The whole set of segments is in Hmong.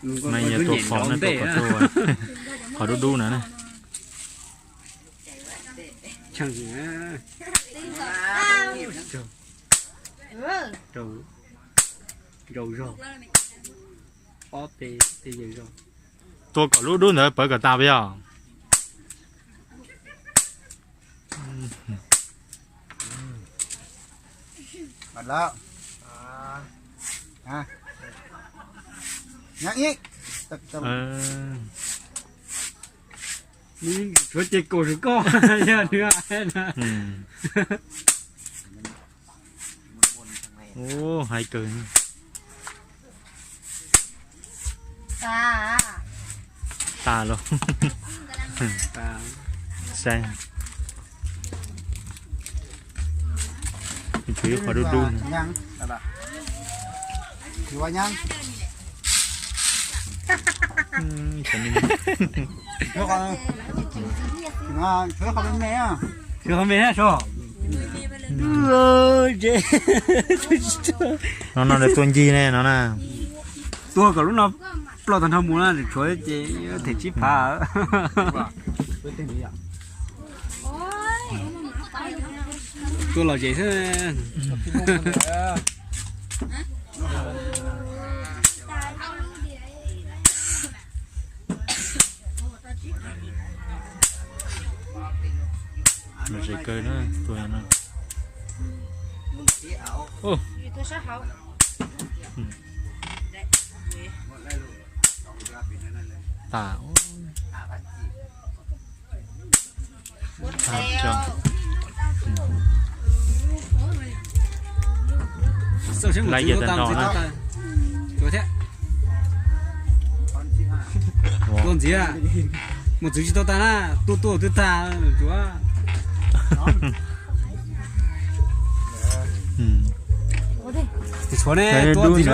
Mas yog tua phom na, tua kom tuaj qhov dub dub na. Tua kom lub dub ntawd pawv kom tas puas yog? Tshuav ces kaum sawv koj. Ua, hais kawg. Tas los. Saib, tshuav ib qho dub dub. Tshuav qhov me, no no tua ncig ne no na. Tua kom lub no ploj tag nrho mus na, tshuav ces them tsib phav. Tua lom zem xwb. Lom zem kawg na, tua no. Tas. Lais yawg tag nrho na. Tua ntxiv, mus txwv tsis tau tas na, tua tua twb tag. Tshuav ne, tua ntxiv,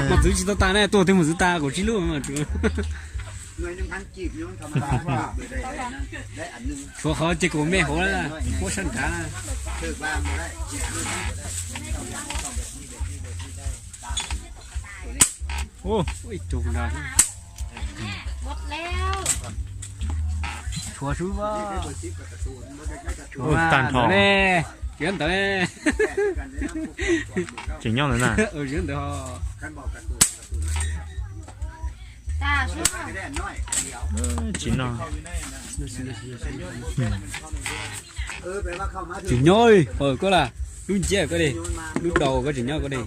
mus txwv tsis tau tas ne, tua twb mus txwv tas kaum tsib lub. Tshuav qhov ces kaum me hauv, muab sab nrad. Tshuav sub, tshuav tag nrho ne, tsis ntawd. Tseem nyob ntawd na. Tsis noj. Tseem nyob, koj las lub nciab koj li, lub daus koj tseem nyob koj li.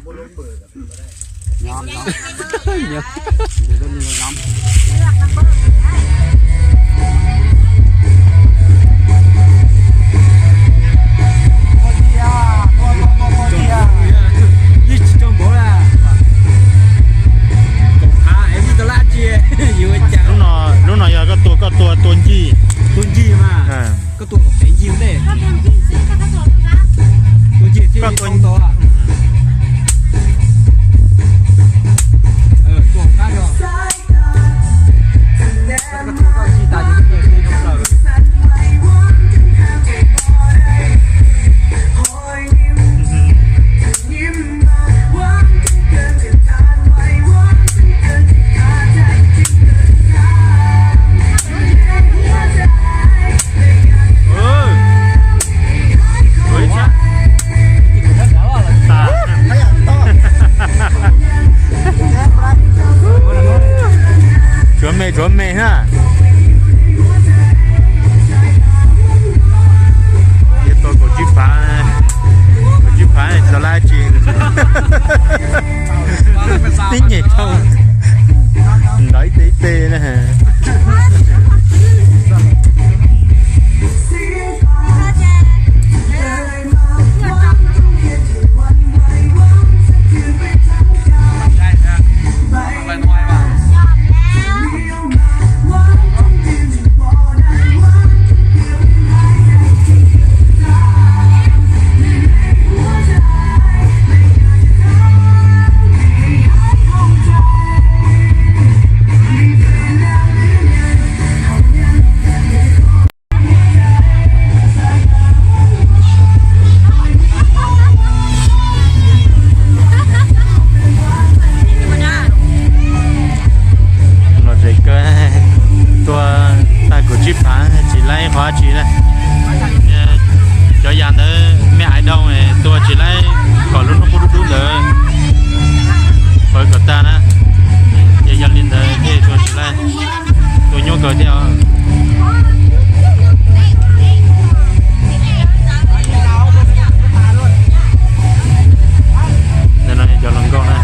Yeej tsis tau npaum li. Lub no yog koj tua, koj tua tua ncig. Tua ncig mas. Koj tua pem ncig ntej. Tua ncig thiaj tau tau. Tsuav me tsuav me na. Tua kaum tsib phav, kaum tsib phav tsis tau lab tsi. Tib nyem thauj ntawd ib teg ib teg na. Tsis na, cov yas ntawd me aiv doo tuag tsis laib, kom lub hnub qub dub dub ntawd pawv kom tag na, ces yog li ntawd thiaj tuag tsis laib, tuag nyuaj kawg thiab os. Ntawm no yog cov hluas nkauj na.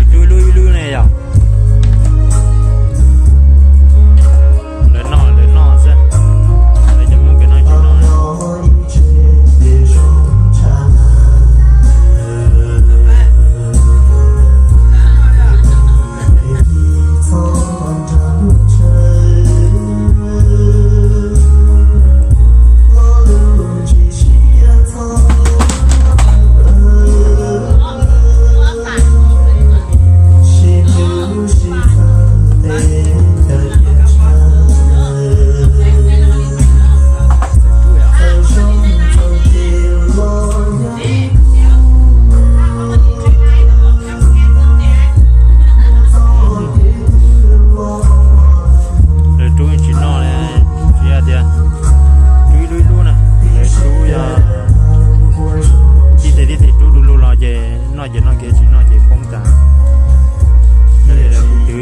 Rub ib lub ib lub ne yom. Lawv noj lawv noj xwb, lawv cov Hmoob pem no tsis noj. Lawv rub tsis noj li, tsis yog tias rub ib lub ib lub na, lawv rub yog tib teg tib teg rub du lug los ces noj ces noj, kev tsis noj ces poob tas. Lawv kuj twv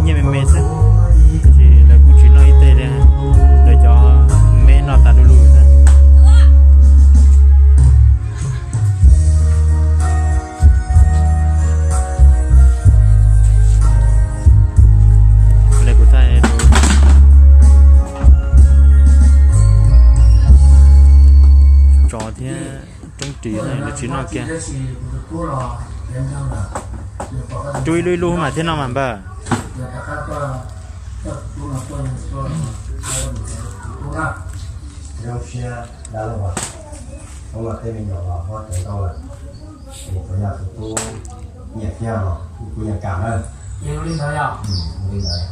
nyiaj me me xwb, tab sis lawv kuj tsis noj ib teg li, lawv cov me noj tas du lug xwb. Kuv thaij tsov thiab roob ris lawv tsis noj kiag. Rub ib lub ib lub mas thiaj noj mas npawg. Zoo siab dab laug, poob los tej me nyuam los muab cawv tau lawm, ces kuv yog tus tub nyiam kiag los kuv yog kam na. Li ntawd, li ntawd.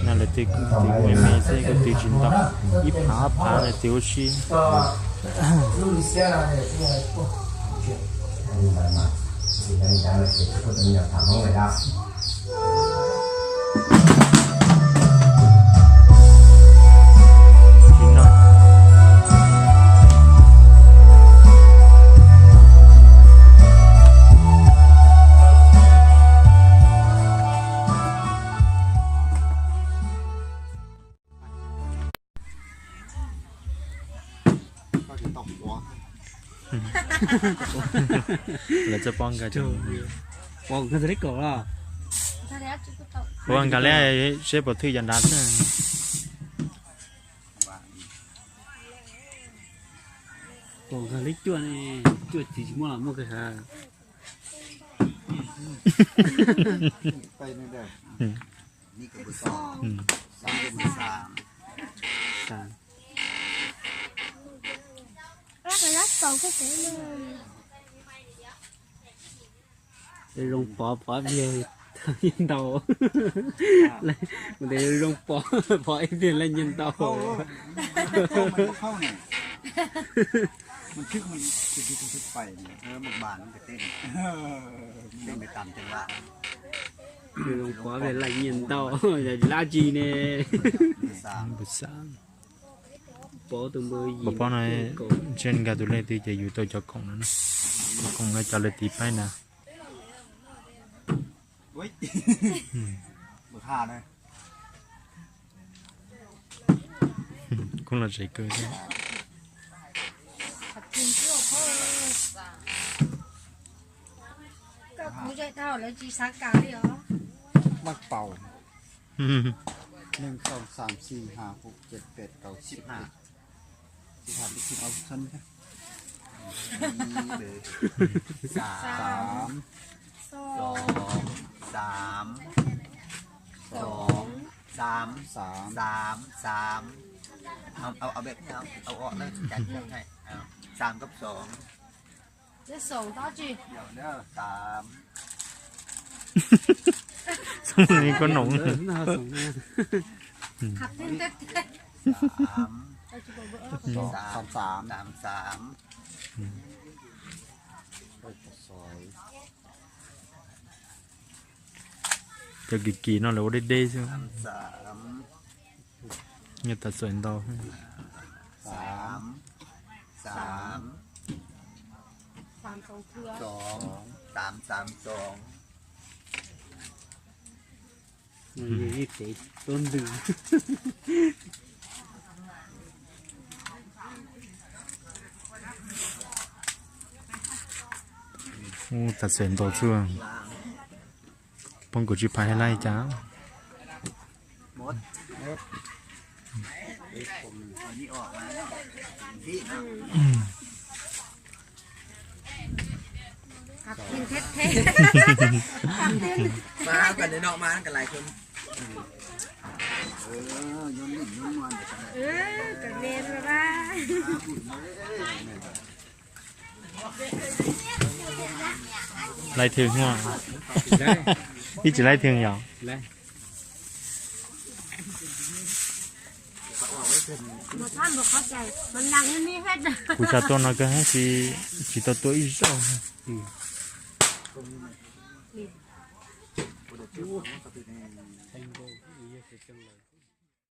No lawv twb kuj me me xwb, kuj twv tsis ntau, ib phav ob phav no twv ua si. Lawv txawj paub nkag, ua nkag li seb puas thwj cov nrad xwb. Pom nkag li cuaj ne, cuaj txiv tsis muaj los muaj kawg. Hm. Hm. Xav. Zoo pov pov ib pliag nyiaj ntau. Mus tes zoo pov pov ib pliag laj nyiaj ntau. Zoo pov ib pliag laj nyiaj ntau, yog dab tsi ne? Pov tus npawb yim, pov no, ntshe nkag tus lej twg ces yus tau cov khoom no na. Cov khoom no cov lawv tiv paib na. Kuj lom zem kawg thiab. Koj kuv zej dhau lawv tsis xav kam li os. Vaj paus. Neeg xyoo xaam xis has hauv tsev pem kaum sib has. Sib has twb tsis tau txheeb thiab. Xaam, xaam, xaam, xaam, xaam, xaam, xaam. Au, au, auแบบนี้เอา เอาออกเลย จัดเครื่องให้ เอา สามกับสอง Xaam. Xaam li koj noo. Xaam. Xaam, xaam, xaam, xaam. Cov kim kim no lawv ua deb deb xwb. Xaam. Nyiaj tas xuaim ntau. Xaam, xaam, xaam, xaam, xaam. Ib tev tuab ntwg. Ub, tas xuaim ntau xwb. Poob kaum tsib phav hais laj cas. Laij thwm hos. Ib tsis laij thwm yom. Kuv xav tua no kawg, tsis tau tua ib zaug.